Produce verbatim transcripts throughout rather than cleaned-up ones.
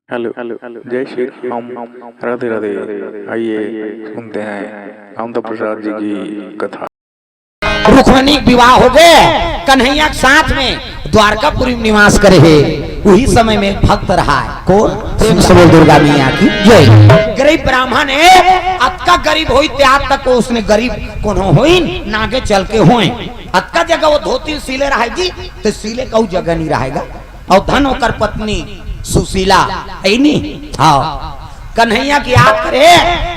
Hello, जय श्री राम, राधे राधे। आइए, सुनते हैं कामता प्रसाद जी की कथा। रुक्मणी के विवाह हो गे, कन्हैया के साथ में द्वारकापुरी में निवास करे हे। उही समय में एक भक्त रहा है, कोन? प्रेम से बोल दुर्गा मैया की जय। गरीब ब्राह्मण हे, अतका गरीब होई ते आज तक वो उसने गरीब कोनो होइन, ना आगे चल के होय। अतका जगह वो धोती सिले रहा है जी, तो सिले का जगह नहीं रहेगा। अउ धन ओकर पत्नी सुशीला, है नी? हाँ। कन्हैया के याद करे,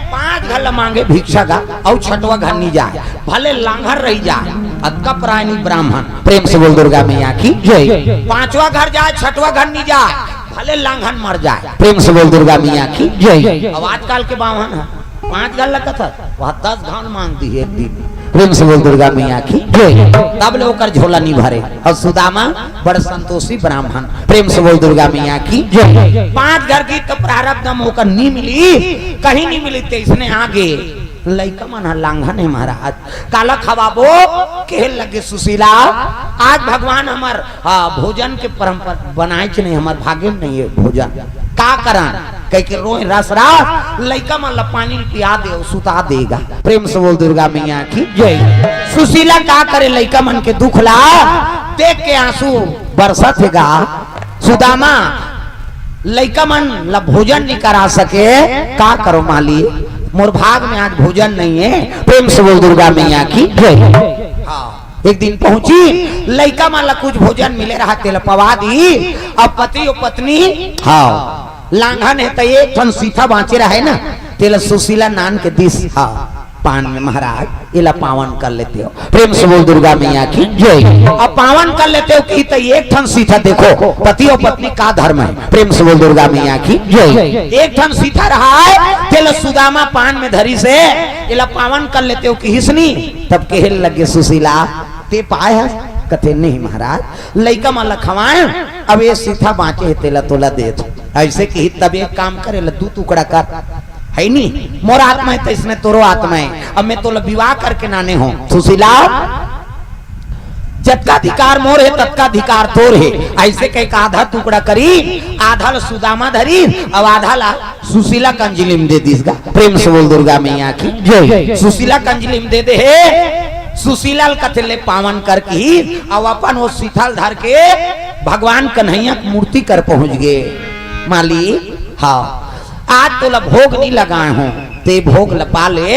पांच घर ल मांगे भिक्षा का, अउ छठवा घर नहीं जाए, भले लांघर रही जाए। अतका परायणी ब्राह्मण, प्रेम से बोल दुर्गा मैया की जय। पांचवा घर जाए, छठवा घर नहीं जाए, भले लांघन मर जाए, प्रेम से बोल दुर्गा मैया की जय। अब आजकल के बावन है, पांच घर लगत है, वह दस घर मांग दी एक दिन। प्रेम से बोल दुर्गा मैया की जय। तब ले ओकर झोला नहीं भरे। अउ सुदामा बड़ संतोषी ब्राह्मण। प्रेम से बोल दुर्गा मैया की जय। पांच घर की तो प्रारब्ध म ओकर नहीं मिली, कहीं नहीं मिली, ते इसने आगे लइका मन ह लांघन हे महाराज, काला खवाबो, कहे लगे सुशीला, आज भगवान हमर, हाँ, भोजन के परंपरा बनाए च नहीं, हमर भागे में नहीं है भोजन, का करन? कह के रोए रस रस, लइका मन ला पानी पिया दे, सुता देगा। प्रेम से बोल दुर्गा मैया की जय। सुशीला का करे, लइका मन के दुख ला देख के आंसू बरसत हे गा। सुदामा, लइका मन ला भोजन नहीं करा सके, का करो माली, मोर भाग में आज भोजन नहीं है। प्रेम से बोल दुर्गा मैया की जय। हाँ, एक दिन पहुंची, लइका मन ला कुछ भोजन मिले रहा, तेला पवा दी। अब पति अउ पत्नी, हाँ, लांघन हे त एक ठन सीथा बांचे रहे ना, तेला सुशीला नान के दिस, हाँ, पान में महाराज, एला पावन कर लेते हो। प्रेम से बोल दुर्गा मैया की जय। अब पावन कर लेते हो कि त एक ठन सीथा, देखो पति अउ पत्नी का धर्म है। प्रेम से बोल दुर्गा मैया की जय। एक ठन सीथा रहा है, तेला सुदामा पान में धरी से एला पावन कर लेते हो कि हिसनी। तब कहे लगे सुशीला, ते पाए हस? कथे नहीं महाराज, लइका मन ला खवाए, अब ये सीथा बांचे हे, तेला तोला दे दो। ऐसे कि तब एक काम करे ला, दू टुकड़ा कर, है नी? मोर आत्मा है तो इसने तोरो आत्मा है, अब मैं तोला विवाह करके नाने हो। सुशीला, जतका अधिकार मोर हे, ततका अधिकार तोर हे। ऐसे कह के आधा टुकड़ा करी, आधा ल सुदामा धरी, अब आधा ला सुशीला कंजली में दे दिस गा। प्रेम से बोल दुर्गा मैया की जय। सुशीला कंजली में दे दे हे। सुशीला ल कथे ले पावन कर की, अब अपन वो सीथा ल धर के भगवान कन्हैया की मूर्ति कर पहुंच गए। माली, हाँ, आज तोला भोग नहीं लगाए हो, ते भोग ल पा ले।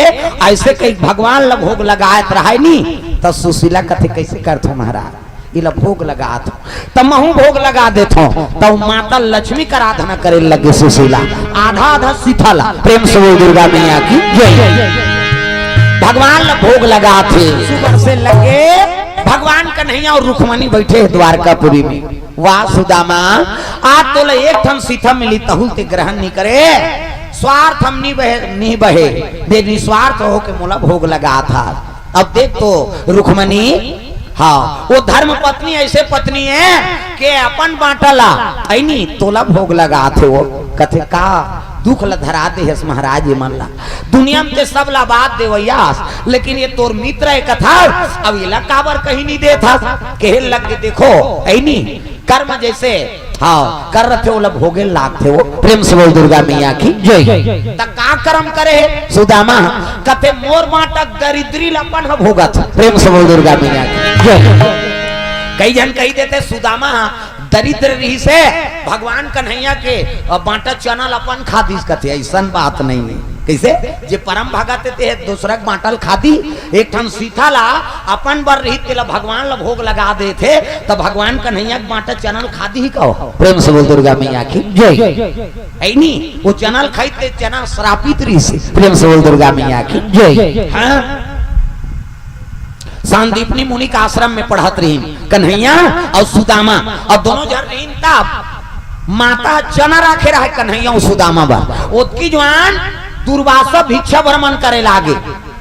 ऐसे कही भगवान ल भोग लगात रहे नी, त सुशीला कथे, कैसे करथो महाराज, इला भोग लगात हो, त महू भोग लगा देथो। त माता लक्ष्मी का आराधना करे लगे सुशीला, आधा आधा सीथा ला। प्रेम से बोल दुर्गा मैया की जय। भगवान ल भोग लगात हे, सुबह से लगे भगवान कन्हैया अउ रुक्मणी बैठे हे द्वारकापुरी में। वाह सुदामा, आज तोला एक ठन सीथा मिली, तहू ल ते ग्रहण नहीं करे। स्वार्थ म नहीं बहे, नहीं बहे, ते निस्वार्थ होके मोला भोग लगात हस। अब देख तो रुक्मणी, हाँ, वो धर्म पत्नी ऐसे पत्नी हे के अपन बांटा ला, ऐ नी, तोला भोग लगात हे वो। कथे का दुख ल धरा दे हस महाराज ये मन ला। दुनिया में ते सब ला बात देवैया हस, लेकिन ये तोर मित्र हे कथा, अब इला काबर कहीं नहीं देत हस? कहे लग के देखो, ऐ नी, कर्म जैसे, हाँ, कर रथे, ओला भोगे लागथे वो। प्रेम से बोल दुर्गा मैया की जय। त का कर्म करे हे सुदामा? कथे मोर बांटा दरिद्री ल अपन ह भोगत। प्रेम से बोल दुर्गा मैया की जय। कई झन कही देथे सुदामा दरिद्र रहिस हे, भगवान कन्हैया के, अ, बांटा चना ल अपन खा दिस कथे, ऐसन बात नहीं है। कैसे? जे परम भगत हे ते दूसरा के बांटा ल खा दी, एक ठन सीथा ला अपन बर रही, तेला भगवान ला भोग लगा देथे, त भगवान कन्हैया के बांटा चना ल खा दी ही कहो। प्रेम से बोल दुर्गा मैया की जय। ऐ नी, वो चना ल खाई ते चना श्रापित रहिस हे। प्रेम से बोल दुर्गा मैया की जय। हाँ? सांदीपनी मुनि के आश्रम में पढ़त रहिन कन्हैया अउ सुदामा, अउ दोनों झन रहिन तब माता चना राखे रहे कन्हैया अउ सुदामा बर। ओतकी जुवान दुर्वासा भिक्षा भ्रमण करे लागे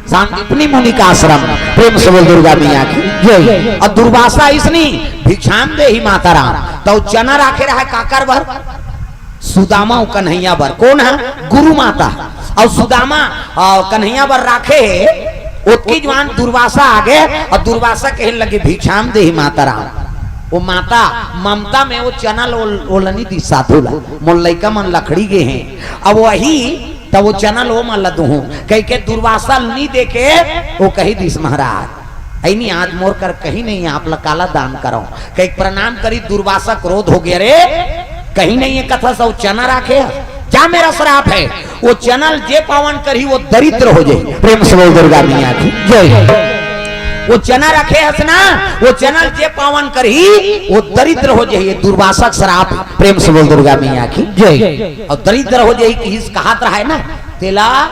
सांदीपनी मुनि के आश्रम। प्रेम से बोल दुर्गा मैया की जय। अउ दुर्वासा अइसनी भिक्षाम देहि माता राम, त चना राखे रहे काकर बर? सुदामा अउ कन्हैया बर। कोन ह? गुरु माता। अउ सुदामा, अ, कन्हैया बर राखे हे, ओतकी जुवान दुर्वासा आगे, अउ दुर्वासा कहे लगे, "भिक्षाम देहि माता राम।" वो माता ममता में वो चना ल ओल-, ओला नी दिस साधु ला। मोर लइका मन लकड़ी गे हे, अब वही त वो चना ल ओमन ला दुहूं कहिके दुर्वासा ल नी देके वो कहि दिस महाराज, "अइ नी, आज मोर कर कहीं नहीं, आप ला काला दान करंव।" कहिके प्रणाम करिस, दुर्वासा क्रोध हो गे, "अरे कहीं नहीं हे कथस, अउ चना राखे हस, जा, मेरा श्राप हे, वो चना ल जे पावन करही वो दरिद्र हो जाही।" प्रेम से बोल दुर्गा मैया की जय। वो चना रखे हस ना, वो चना ल जे पावन करही वो दरिद्र हो जाही, ये दुर्वासा के श्राप हे। प्रेम से बोल दुर्गा मैया की जय। अउ दरिद्र हो जाही किहिस कहत रहय ना, तेला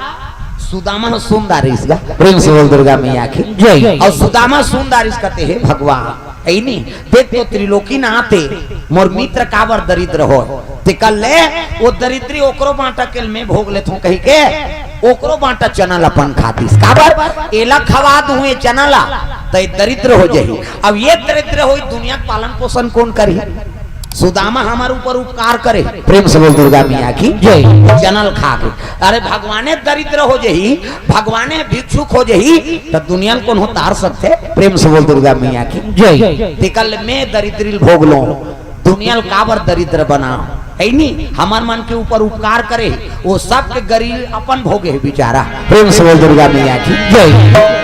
सुदामा ह सुन डारिस गा। प्रेम से बोल दुर्गा मैया की जय। अउ सुदामा सुन डारिस, कथे, "हे भगवान, अइ नी, देख तो त्रिलोकीनाथ हे, मोर मित्र काबर दरिद्र होय?" तेकर ले वो दरिद्री ओकरो बांटा के ल मैं भोग लेथंव कहिके ओकरो बांटा चना ल अपन खा दिस। काबर? "एला खवा दुहूं ये चना ला, त ये दरिद्र हो जाही।" अब ये दरिद्र होही, दुनिया के पालन पोषण कोन करही? सुदामा हमर ऊपर उपकार करे, प्रेम से बोल दुर्गा मैया की जय। चना ल खा के, अरे भगवाने दरिद्र हो जाही, भगवाने भिक्षुक हो जाही, त दुनिया ल कोनो तार सकथे? प्रेम से बोल दुर्गा मैया की जय। तेकर ले मैं दरिद्री ल भोग लंव, दुनिया ल काबर दरिद्र बनांव? हे नी, हमर मन के ऊपर उपकार करे, वो सब के गरीब अपन भोगे हे बिचारा। प्रेम से बोल दुर्गा मैया की जय।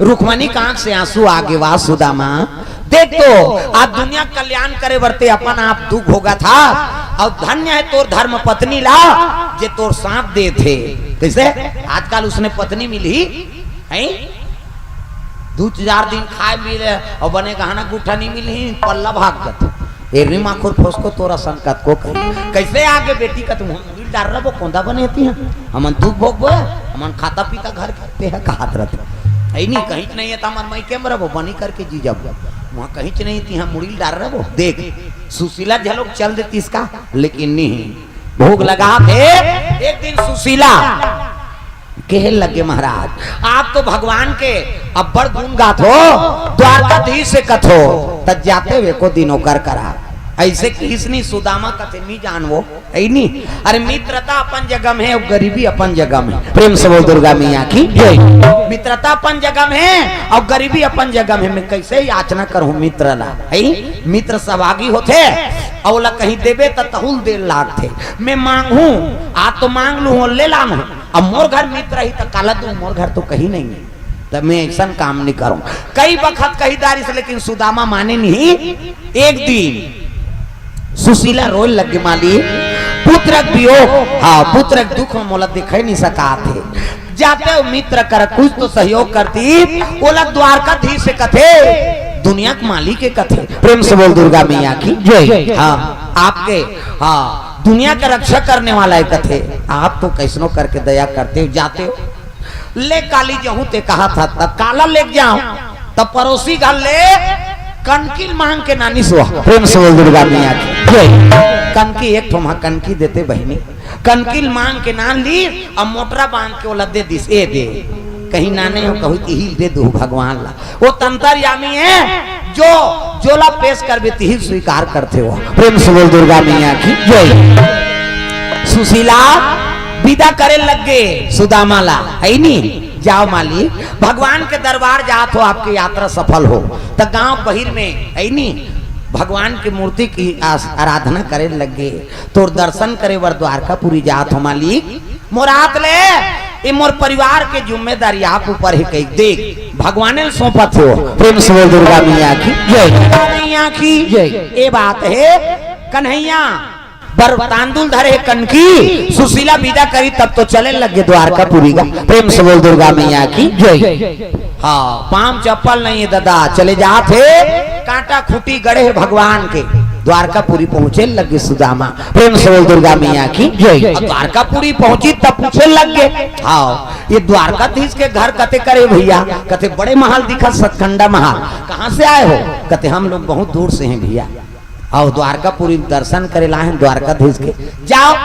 रुक्मणी के आंख से आंसू आ गे, "वाह सुदामा, देख तो, आज दुनिया कल्याण करे बर ते अपन आप दुख भोगत हस, अउ धन्य हे तोर धर्म पत्नी ला, जे तोर साथ देथे।" कइसे? आजकल उसने पत्नी मिलही, हैं? दू चार दिन खाय मिले अउ बने गहना गुठा नी मिलही, पल्ला भाग जाथे। ए री माखुर फोसको तोर असन कतको कही। कइसे आगे बेटी कथे, मुड़ी ल डार रबो, कोंदा बने हे तिहां, हमन दुख भोगबो, हमन खाता पीता घर करते हैं, कहत रथे। अइ नी, कहींच नहीं हे त हमर मइके म रबो, बनी करके जी जाबो। उहां कहींच नहीं, तिहां मुड़ी ल डार रबो। देख, सुशीला झलोक चल देतिस का, लेकिन नहीं, भोग लगाथे। एक दिन सुशीला कहे लगे, "महाराज, आप तो भगवान के अब्बड़ गुण गाथो, द्वारकाधीश से कथो, त जातेव एको दिन ओकर करा।" अइसे किहिस नी, सुदामा कथे, "नी जानवो, अइ नी, अरे मित्रता अपन जगह म हे अउ गरीबी अपन जगह म हे।" प्रेम से बोल दुर्गा मैया की जय। मित्रता अपन जगह म हे अउ गरीबी अपन जगह म हे। मैं कइसे याचना करहूं मित्र ला, हे? मित्र सहभागी होथे, अउ ओला कहीं देबे त तहू ल दे लागथे। मैं मांगहूं, आज तो मांग लूं, ले लानहूं। अब मोर घर मित्र ही त काला दूं, मोर घर तो कहीं नहीं हे, त मैं अइसन काम नहीं करंव। कई बखत कहि डारिस, लेकिन सुदामा माने नहीं। एक दिन सुशीला रोय लगे, "मालिक, पुत्र के वियोग, हां, पुत्र के दुख में मोला दिखाई नहीं सकात हे। जातेव मित्र कर कुछ तो सहयोग करती, ओला द्वारकाधीश से कथे, दुनिया के मालिक हे कथे।" प्रेम से बोल दुर्गा मैया की जय। हां, आपके, हां, दुनिया का रक्षा करने वाला हे कथे, आप तो कइसनो करके दया करतेव, जातेव। ले काली जहूं ते कहत हस, त काला लेके जांव, त परोसी घर ले कनकी ल मांग के लानिस वो। प्रेम से बोल दुर्गा मैया की जय। कनकी एक ठो, हां, कनकी देते बहिनी, कनकी ल मांग के लान ली, अब मोटरा बांध के ओला दे दिस, "ए दे, कहीं लाने हंव, कहीं इही ल दे दूं भगवान ला।" वो त अंतर्यामी हे, जो जोला पेश करबे तिही ल स्वीकार करथे वो। प्रेम से बोल दुर्गा मैया की जय। सुशीला विदा करे लगे सुदामा ला, हे नी, "जाव मालिक, भगवान के दरबार जात हो, आपके यात्रा सफल हो।" त गांव बहिर में, हे नी, भगवान के मूर्ति की आस-, आराधना करे लगे, तोर दर्शन करे बर द्वारकापुरी जात हो मालिक, मोर आत ले, ए मोर परिवार के जिम्मेदारी आप ऊपर हे कहिके देख, भगवाने ल सौंपत हो। प्रेम से बोल दुर्गा मैया की जय। मैया की जय। ए बात हे कन्हैया बर तांदूल धरे हे कनकी, सुशीला विदा करी तब तो चले लगे द्वारकापुरी गा। प्रेम से बोल दुर्गा मैया की जय। हां, पांव चप्पल नहीं हे दादा, चले जात हे, कांटा खूंटी गड़े हे भगवान के, द्वारकापुरी पहुंचे लगे सुदामा। प्रेम से बोल दुर्गा मैया की जय। अउ द्वारकापुरी पहुंचिस तब पूछे लगे, "हां, ये द्वारकाधीश के घर कते कर हे भइया?" कथे, "बड़े महल दिखत, सतखंडा महल।" "कहां से आए हो?" कथे, "हम लोग बहुत दूर से हैं भइया, अउ द्वारकापुरी दर्शन करे ल आए हैं द्वारकाधीश के।" "जाव,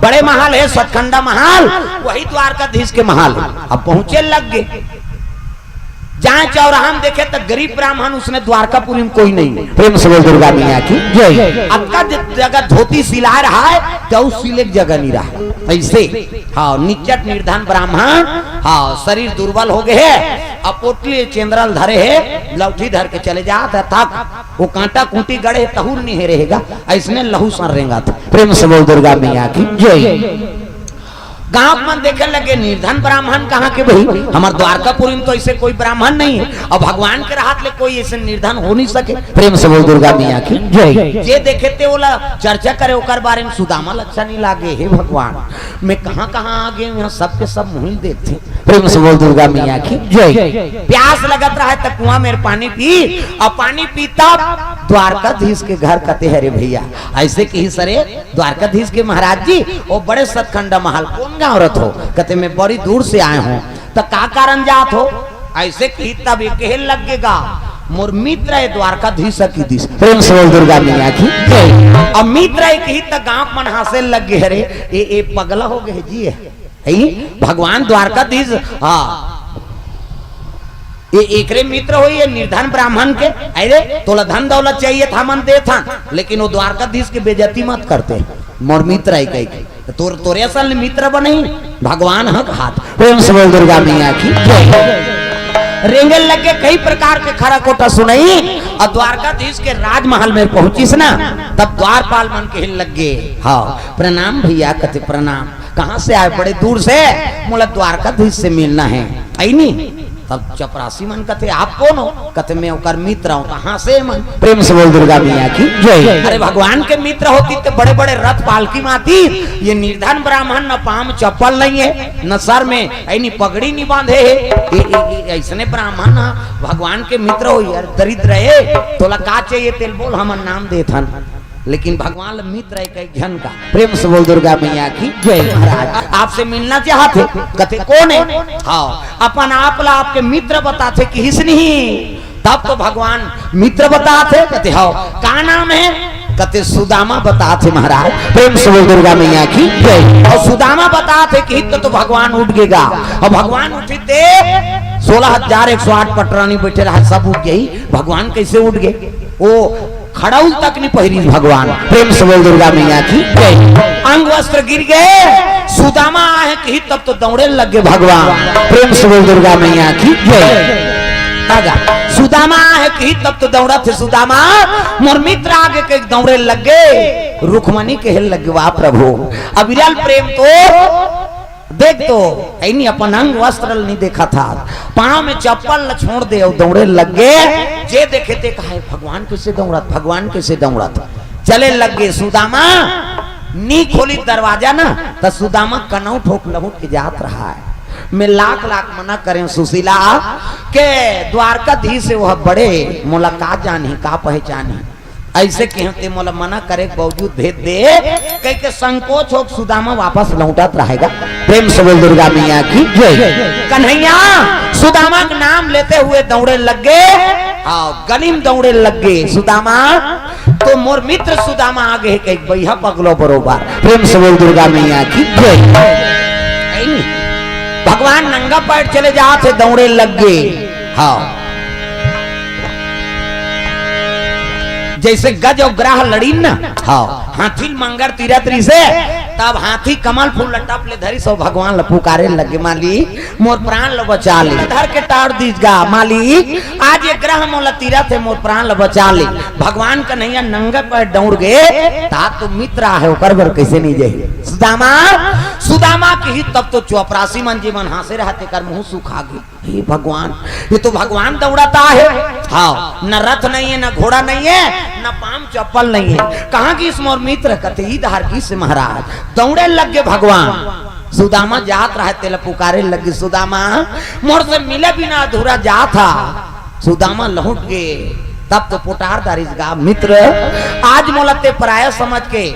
बड़े महल हे सतखंडा महल, वही द्वारकाधीश के महल हे।" अब पहुंचे लगे। जाए चौराहा म देखे त गरीब ब्राह्मण, उसने द्वारकापुरी म कोई नहीं हे। प्रेम से बोल दुर्गा मैया की जय। अतका ज-, जगह धोती सिलाय रहय, त अउ सिले के जगह नहीं रहय। अइसे, हां, निचट निर्धन ब्राह्मण, हां, शरीर दुर्बल हो गे हे, अब पोटली चेंदरा ल धरे हे, लौठी धर के चले जात हे, थक, वो कांटा कूंटी गड़े हे, तहूर नहीं हे रहेगा, अइसने लहू सर रेंगत हे। प्रेम से बोल दुर्गा मैया की जय। गांव मन देखे लगे, निर्धन ब्राह्मण कहाँ के भाई, हमर द्वारकापुरी में तो अइसे कोई ब्राह्मण नहीं हे, अउ भगवान के रहत ले कोई अइसे निर्धन हो नहीं सके। प्रेम से बोल दुर्गा मैया की जय। जे देखे ते ओला चर्चा करे, ओकर बारे में सुदामा ल अच्छा नहीं लागे, हे भगवान, मैं कहाँ कहाँ आ गए हूँ, यहाँ सबके सब मुँह ही देखते। प्रेम से बोल दुर्गा मैया की जय। प्यास लगत रहे त कुआं में पानी पी, अउ पानी पी तब द्वारकाधीश के घर कथे, अरे भैया, अइसे कहिस रे द्वारकाधीश के महाराज जी, वो बड़े सतखंडा महल, कौन गांव रहिथो? कथे मैं बड़ी दूर से आए हूँ। त का कारण जात हो? अइसे कहिस तब ये कहे लगे गा, मोर मित्र हे द्वारकाधीश कहि दिस। प्रेम से बोल दुर्गा मैया की जय। अब मित्र हे कहिस त गांव मन हाँसे लगे, अरे ये, ये पगला हो गए जी, हे भगवान द्वारकाधीश। हाँ, ये एकरे मित्र होही, ये निर्धन ब्राह्मण के। अरे तोला धन दौलत चाहिए त हमन देथन, लेकिन वो द्वारकाधीश के बेइज्जती मत करते, मोर मित्र हे कहिके। त तोर, तोरे असन मित्र बनही, भगवान ह कहात। प्रेम से बोल दुर्गा मैया की जय। रेंगे लगे कई प्रकार के खरा खोटा सुनई, अउ द्वारकाधीश के राजमहल में पहुंचिस ना, तब द्वारपाल मन कहे लगे, हाँ प्रणाम भैया। कथे प्रणाम। कहाँ से आए? बड़े दूर से। मोला द्वारकाधीश से मिलना हे, अइनी। तब चपरासी मन कथे आप कौन हो? कथे मैं ओकर मित्र हूँ। कहाँ से मन? प्रेम से बोल दुर्गा मैया की जय। अरे भगवान के मित्र होतिस त बड़े बड़े रथ पालकी म आतिस, ये निर्धन ब्राह्मण न पाँव में चप्पल नहीं हे, न सर में अइनी पगड़ी नहीं बांधे हे। ए, ए, ए, अइसने ब्राह्मण ह भगवान के मित्र होही, यार दरिद्र हे, तोला का चाहिए तेला बोल, हमन नाम देथन। लेकिन भगवान ल मित्र हे कई झन का। प्रेम से बोल दुर्गा मैया की जय। महाराज आपसे मिलना चाहत हे। कथे कौन हे? हाँ, अपन आप ला आपके मित्र बताथे कहिस नहीं। तब तो भगवान मित्र बताथे। कथे हाँ, का नाम हे? कथे सुदामा बताथे महाराज। प्रेम से बोल दुर्गा मैया की जय। अउ सुदामा बताथे कहिस त तो भगवान उठ गे गा। अउ भगवान उठिस ते सोलह हजार एक सौ आठ पटरानी बैठे रहा, सब उठ गई। भगवान कइसे उठ गे? वो खड़उल तक नहीं पहिरिस भगवान। प्रेम से बोल दुर्गा मैया की जय। अंग वस्त्र गिर गे, सुदामा आहे कहिस तब तो दौड़े लगे भगवान। प्रेम से बोल दुर्गा मैया की जय। आगा, सुदामा आहे कहिस तब तो दौड़त हे सुदामा, मोर मित्र आगे के दौड़े लगे। रुक्मणी कहे लगे, वाह प्रभु, अविरल प्रेम तो देख तो, अइनी अपन अंग वस्त्र ल नहीं देखत हे, पाँव में चप्पल ल छोड़ दे अउ दौड़े लगे। जे देखे ते कहे, भगवान कइसे दौड़त, भगवान कइसे दौड़त। चले लगे सुदामा, नी खोली दरवाजा ना, त सुदामा कनऊ ठोक लहुट के जात रहा हे। मैं लाख लाख मना करें सुशीला के द्वारकाधीश हे, वो बड़े, मोला का जानही, का पहचानही। अइसे कहे ते मोला मना करे के बावजूद भेज दे, कहिके संकोच होके सुदामा वापस लहुटत रहे गा। प्रेम से बोल दुर्गा मैया की जय। कन्हैया सुदामा के नाम लेते हुए दौड़े लगे, हाँ, गली में दौड़े लगे। सुदामा तो मोर मित्र सुदामा आगे हे कहिके बइहा पगलो बरोबर। प्रेम से बोल दुर्गा मैया की जय। भगवान नंगा पैर चले जात हे, दौड़े लगे। हाँ, जइसे गज अउ ग्राह लड़िन ना, हाँ, हाथी ल मंगर तीरथ रिहिसे, तब हाथी कमल फूल ल टप ले धरिस अउ भगवान ल पुकारे लगे, मालिक मोर प्राण ल बचा ले। धर के टार दिस गा, मालिक आज ये ग्राह मोला तीरथ हे, मोर प्राण ल बचा ले। भगवान कन्हैया नंगा पैर दौड़ गे, ता तो मित्र आहे, ओकर बर कइसे नहीं जाही। सुदामा, सुदामा कहिस तब तो चपरासी मन जे मन हाँसे रहत हे, तेकर मुँह सुखा गे। हे भगवान, ये तो भगवान दौड़त आहे। हाँ, न रथ नहीं हे, न घोड़ा नहीं हे, न पाँव चप्पल नहीं हे। कहाँ गिस मोर मित्र? कथे इधर गिस महाराज। दौड़े लगे भगवान। सुदामा जात रहे, तेला पुकारे लगे, सुदामा मोर से मिले बिना अधूरा जात हा। सुदामा लहुट गे, तब तो पुकार डारिस गा, मित्र आज मोला ते पराया समझ के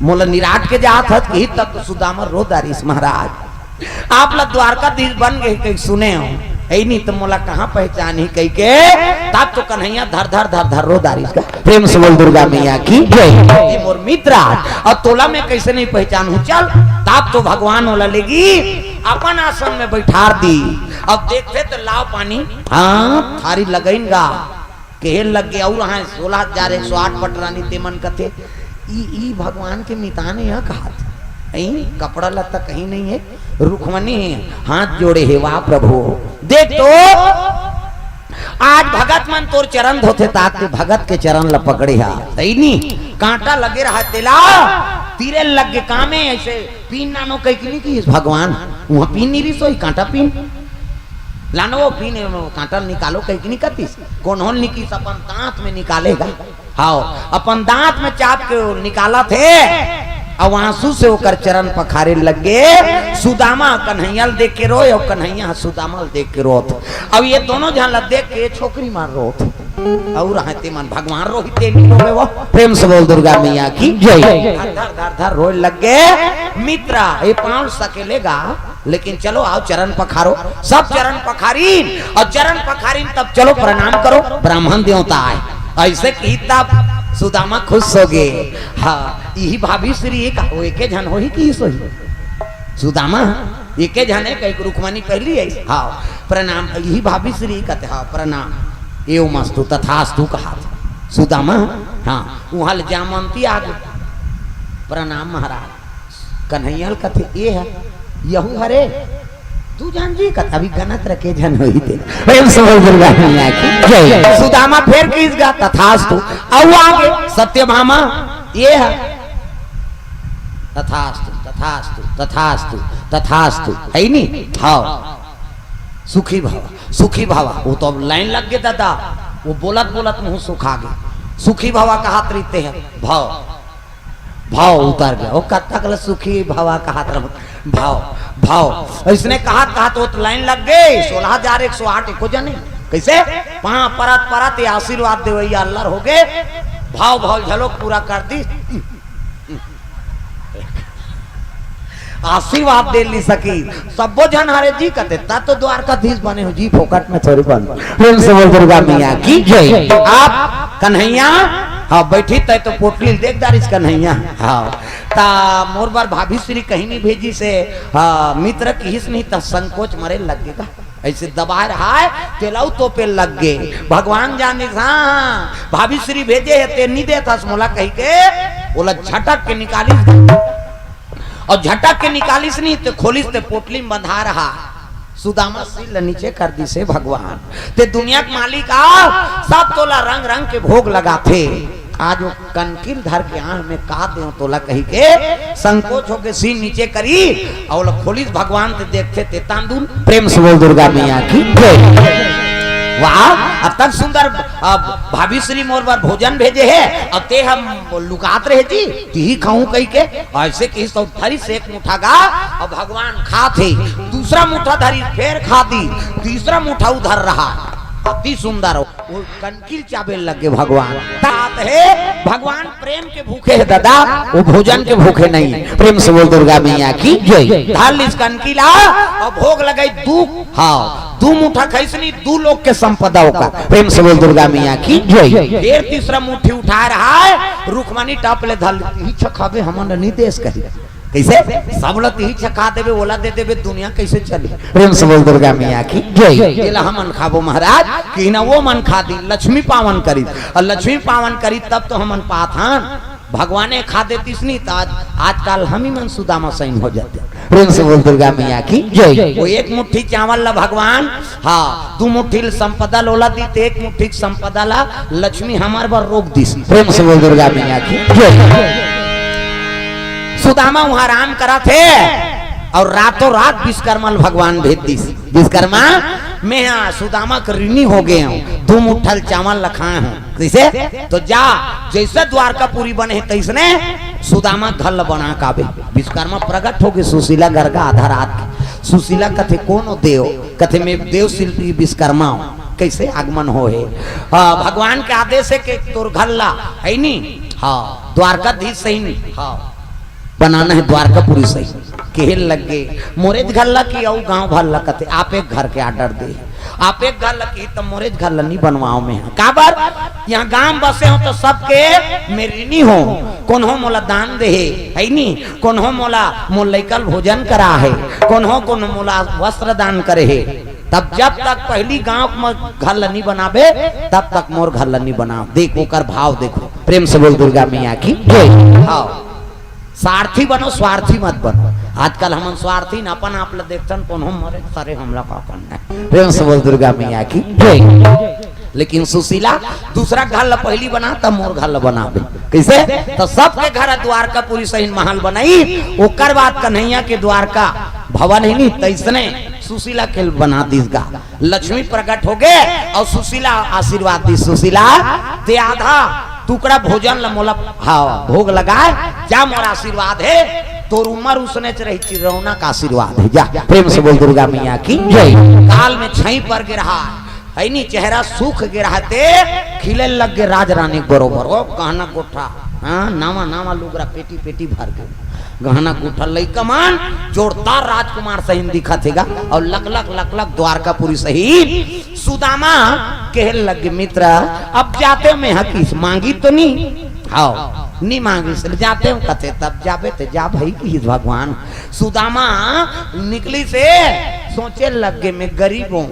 मोला निराट के जात हस कहिस, तब तो सुदामा रो डारिस महाराज। आप ला द्वारकाधीश बन गे कहिके सुने हों, अइनी त मोला कहाँ पहचानही कहिके, तब तो कन्हैया धर धर धर धर रो डारिस गा। प्रेम से बोल दुर्गा मैया की जय। ये मोर मित्र आय, अउ तोला मैं कइसे नहीं पहचानहूँ? चल, तब तो भगवान ओला लेगिस अपन आसन में बइठार दिस। अब देखथे त लाव पानी, हाँ, थारी लगइन गा। कहे लगे, अउ हाँ, सोलह हजार एक सौ आठ पटरानी तेमन कथे, ई, ई भगवान के मितान हे कहाथे। अई, कपड़ा लत्ता कहीं नहीं हे। रुक्मणी हाथ जोड़े हे, वाह प्रभु, देख तो आज भगत मन तोर चरण धोथे, तात के भगत के चरण ल पकड़े हा, सही नी? कांटा लगे रहा तेला, तीरे लग गे कामे, ऐसे पीन लानो कहिके नी किस भगवान, उहाँ पीन नी रिसोई, कांटा पीन लानो, वो पीन, वो कांटा निकालो कहिके नी कतिस, कोन्हो ल नी किस, अपन दांत में निकाले गा। हाव, अपन दांत में चाप के वो निकालत हे, अउ आंसू से ओकर चरण पखारे लग गे। सुदामा कन्हैया ल देख के रोय, अउ कन्हैया ह सुदामा ल देख के रोत। अब ये दोनों झन ल देख के छोकरी मन रोत। अउ रहते मन भगवान रोहित तेन नी रोवे वो। प्रेम से बोल दुर्गा मैया की जय। धर धर धर धर रोय लग गे। मित्रा, ये पांव सकेले गा। लेकिन चलो आओ चरण पखारो, सब चरण पखारीन अउ चरण पखारीन तब चलो प्रणाम करो, ब्राह्मण देवता आय। ऐसे कही तब सुदामा खुश हो गे। हाँ, इही भाभी श्री एक, वो एके झन होही कि सोही? सुदामा एके झन हे, कहिके रुक्मणी पहली हे। हाँ, प्रणाम, इही भाभी श्री कथे, हाँ, प्रणाम। एवमस्तु, तथास्तु कहात। सुदामा, हाँ, उहाँ ले जामवंती आ गे। प्रणाम महाराज। कन्हैया ल कथे, ए ह, यहू हरे, दू झन जी कथे, अभी गनत रखे झन होही ते। प्रेम से बोल दुर्गा मैया की जय। सुदामा फेर किस गा, तथास्तु। अउ आगे सत्यभामा, ए ह, तथास्तु, तथास्तु, तथास्तु, तथास्तु, हे नी? हाव। सुखी भवा, सुखी भवा। वो तो अब लाइन लग गे दादा, वो बोलत बोलत मुंह सुखा गे। सुखी भवा कहात रहिते हे, भव, भव उतर गे। वो कब तक ल सुखी भवा कहात रहो, भव, भव। अइसने कहात कहात वो तो लाइन लग गे, सोलह हजार एक सौ आठ एको झन हे। कइसे? पांव परत परत ये आशीर्वाद देवइया अल्लर हो गे, भव भव झलोक पूरा कर दिस। आशीर्वाद दे नी सकी। सब्बो झन हरे जी कथे, त तो द्वारकाधीश बने हो जी, फोकट में थोड़ी बन। प्रेम से बोल दुर्गा मैया की जय। आप कन्हैया, हाँ, बैठी तय तो पोटली ल देख डारिस कन्हैया। हाँ, ता मोर बर भाभी श्री कहीं नी भेजिस हे, हाँ, मित्र किहिस नहीं त संकोच मरे लग गे गा। ऐसे दबाए रहाय, तेला अउ तोपे लग गे। भगवान जानिस, हाँ, हाँ, भाभी श्री भेजे हे, ते नी देथस मोला कहिके, ओला झटक के निकालिस। अउ झटक के निकालिस नी, ते खोलिस ते पोटली में बंधा रहा। सुदामा सिर ल नीचे कर दिस हे भगवान। ते दुनिया के मालिक आ, सब तोला रंग रंग के भोग लगाथे। आज वो कनकी ल धर के आंख में का देव तोला कहिके संकोच होके सिर नीचे करी, अउ ओला खोलिस भगवान ते देखथे ते तांदुल। प्रेम से बोल दुर्गा मैया की जय। वाह, अतक सुंदर, अब भाभी श्री मोर बर भोजन भेजे हे, अब ते हम लुकात रहे जी, तिही खाऊं कहिके, ऐसे किहिस तो धरिस एक मुठा गा, अब भगवान खाथे, दूसरा मुठा धरिस, फेर खा दिस, तीसरा मुठा उधर रहा, अति सुंदर। वो कनकी ल चाबे लग गे भगवान। तात हे भगवान प्रेम के भूखे हे दादा, वो भोजन के भूखे नहीं हे। प्रेम से बोल दुर्गा मैया की जय। धर लिस कनकी ला अउ भोग लगाइस दू, हाँ, दू मुठा खाइस नी, दू लोक के संपदा ओकर। प्रेम से बोल दुर्गा मैया की जय। फेर तीसरा मुट्ठी उठाए रहाय, रुक्मणी टप ले धर लिस, इही छखाबे हमन ल नी देस कही। कइसे? सब ल तिही छखा देबे, ओला दे देबे, दुनिया कइसे चली? प्रेम से बोल दुर्गा मैया की जय। एला हमन खाबो महाराज, कि ना वो मन खा दी, लक्ष्मी पावन करी, अउ लक्ष्मी पावन करी तब तो हमन पाथन। भगवाने खा देतिस नी त आज, आजकल हम ही मन सुदामा सैन हो जाते। प्रेम से बोल दुर्गा मैया की जय। वो एक मुट्ठी चावल ला भगवान, हाँ, दू मुट्ठी ल संपदा ल ओला दिस, एक मुट्ठी के संपदा ला लक्ष्मी हमर बर रोक दिस। प्रेम से बोल दुर्गा मैया की जय। सुदामा उहाँ आराम करत हे अउ रातों रात विश्वकर्मा ल भगवान भेज दिस। विश्वकर्मा, मैं हा सुदामा के ऋणी हो गे हंव, दू मुट्ठा ल चावल ल खाए हंव। कइसे? तो जा, जइसे द्वारकापुरी बने हे तइसने सुदामा घर ल बना के आबे। विश्वकर्मा प्रगट हो गे सुशीला घर का आधा रात के। सुशीला कथे, कोन ओ देव? कथे, मैं देव शिल्पी विश्वकर्मा हंव। कइसे आगमन होहे? हाँ, भगवान के आदेश हे कि तोर घर ला, हे नी? हाँ, द्वारकाधीश सही नी? हाँ, बनाना हे द्वारकापुरी सही। केहे लग गे, मोरेच घर ला कि अउ गांव भर ला? कथे, आप एक घर के order दे। आप एक घर ला कि त मोरेच घर ला नी बनवाओं मैं हा। काबर? इहाँ गांव बसे हंव त सबके मैं ऋणी हंव। कोन्हो मोला दान दे हे, हे नी? कोन्हो मोला, मोर लइका ल भोजन करा हे, कोन्हो, कोन्हो मोला वस्त्र दान करे हे। तब जब तक पहिली गांव म घर ल नी बनाबे, तब तक मोर घर ल नी बनाओं। देख, ओकर भाव देखो। प्रेम से बोल दुर्गा मैया की जय। हाँ, सारथी बनो, स्वार्थी मत बनो। आजकल हमन स्वार्थी न, अपन आप ल देखथन, कोनो मरे सरे हमला का करना है। प्रेम से बोल दुर्गा मैया की। लेकिन सुशीला दूसरा घर ल पहली बना, तब मोर घर ल बनाबे। कैसे? तो सबके घर द्वारकापुरी सहीन महल बनाई, ओकर बाद कन्हैया के द्वारका भवन ही नहीं, तैसने सुशीला के बना दिस गा। लक्ष्मी प्रकट हो गए और सुशीला आशीर्वाद दी। सुशीला, ते आधा टुकड़ा भोजन ल मोला, हाँ, भोग लगाए, जा मोर आशीर्वाद है, तोर उम्र उसने च रही, चिरौना का आशीर्वाद है। जा, प्रेम से बोल दुर्गा मैया की जय। काल में छई पर गिरहा, है नी, चेहरा सूख गिरहा, ते खिले लग गे राज रानी बरोबर। ओ गहना गोठा, हाँ, नावा नावा लुगरा पेटी पेटी भर गे। गहना गुठल लइका मन जोरदार राजकुमार सहीन दिखत हे गा, और लक लक लक लक द्वारकापुरी सहीन। सुदामा कहे लग गे, मित्र, अब जाते में हकीस मांगी तो नी? हाव, नी मांगी से जाते हूँ कथे, तब जाबे ते जा भाई की भगवान। सुदामा निकली से सोचे लग गे, मैं गरीब हूँ,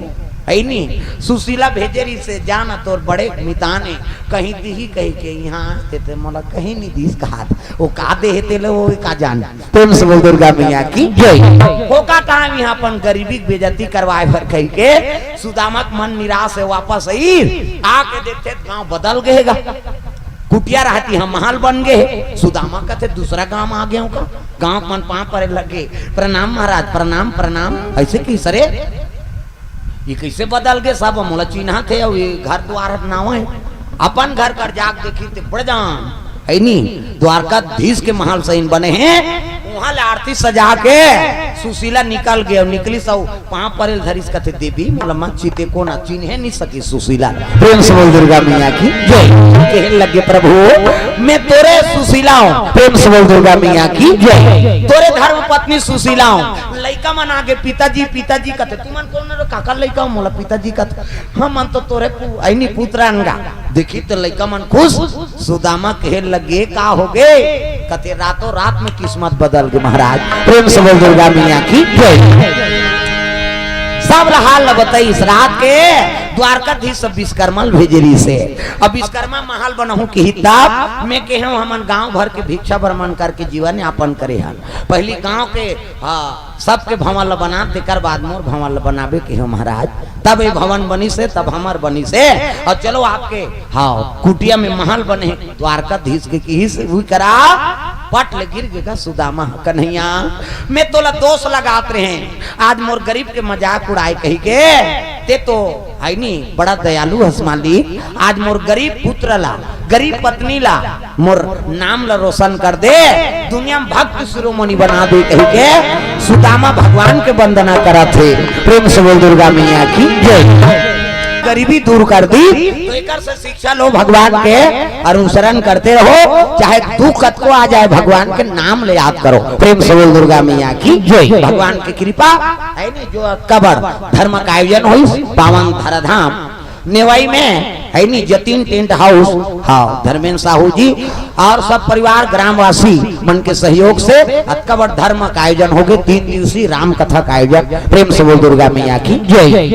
है नी? सुशीला भेजे रही से, जाना तोर बड़े मितान हे, कहीं दिही कही के यहाँ आते ते मोला कहीं नहीं दिस कहा। वो का दे हे तेले वो का जान। प्रेम से बोल दुर्गा मैया की जय। होका काम यहाँ अपन गरीबी के बेइज्जती करवाए भर कही के सुदामा के मन निराश है, वापस आई। आके देखते तो गांव बदल गए गा। कुटिया रहती हम महल बन गए, सुदामा कथे दूसरा गांव आ गए का। गांव मन पांव परे लग गए, प्रणाम महाराज, प्रणाम प्रणाम। ऐसे की सरे ये कैसे बदल गए सब, मोला चिन्हा थे, अउ ये घर द्वार नाव है। अपन घर कर जाग देखी ते बड़ जान, है नी, द्वारकाधीश के महल सहीन बने हैं। वहां ले आरती सजा के सुशीला निकल गए, और निकली सब पांव परेल धरिस कथे, देवी मोला मत चिते, को ना चिन्हे नहीं सकी सुशीला। प्रेम से बोल दुर्गा मैया की जय। कहे लगे, प्रभु मैं तोरे सुशीला हूँ। प्रेम से बोल दुर्गा मैया की जय। तोरे धर्म पत्नी सुशीला हूँ। लइका मन आगे पिताजी पिताजी कथे, तुमन कौन रो काकर लइका हो? मोला पिताजी कथे। हम मन तो तोरे पु-, ऐनी पुत्र अनगा। देखी तो लइका मन खुश, सुदामा कहे लगे, का हो गे? कथे रातों रात में किस्मत बदल गई महाराज। प्रेम से बोल दुर्गा मैया की जय। सब हाल ल बताई इस रात के। द्वारकाधीश सब विश्वकर्मा ल भेजे रही से। अब विश्वकर्मा महल बनहूं की तब मैं कहे हूं, हमन गांव भर के भिक्षा भ्रमण करके जीवन यापन करे हन। पहली गांव के, हाँ, सबके भवन ल बना, तेकर बाद मोर भवन ल बनाबे के हो महाराज। तब ये भवन बनी से, तब हमर बनी से। और चलो आपके, हाँ, कुटिया में महल बने, द्वारकाधीश के किही से हुई करा, पट ले गिर गेगा सुदामा। कन्हैया, मैं तोला दोष लगात रहे, आज मोर गरीब के मजाक उड़ाए कही के, ते तो है नी, बड़ा दयालु हस मालिक। आज मोर गरीब पुत्र ला, गरीब पत्नी ला, मोर नाम ला रोशन कर दे, दुनिया में भक्त शिरोमणि बना दे कही के सुदामा भगवान के वंदना करत हे। प्रेम से बोल दुर्गा मैया की जय। गरीबी दूर कर दी, तो एकर से शिक्षा लो भगवान के अनुसरण करते रहो, चाहे दुख कतको आ जाए, भगवान के नाम ले याद करो। प्रेम से बोल दुर्गा मैया की जय। भगवान की कृपा है नी, जो कबर धर्म का आयोजन होइस, पावन धराधाम नेवाई में है नी, जतीन टेंट हाउस, हाँ, धर्मेंद्र साहू जी और सब परिवार ग्रामवासी मन के सहयोग से अतका बड़ धर्म का आयोजन हो गए, तीन दिवसीय राम कथा का आयोजन। प्रेम से बोल दुर्गा मैया की जय।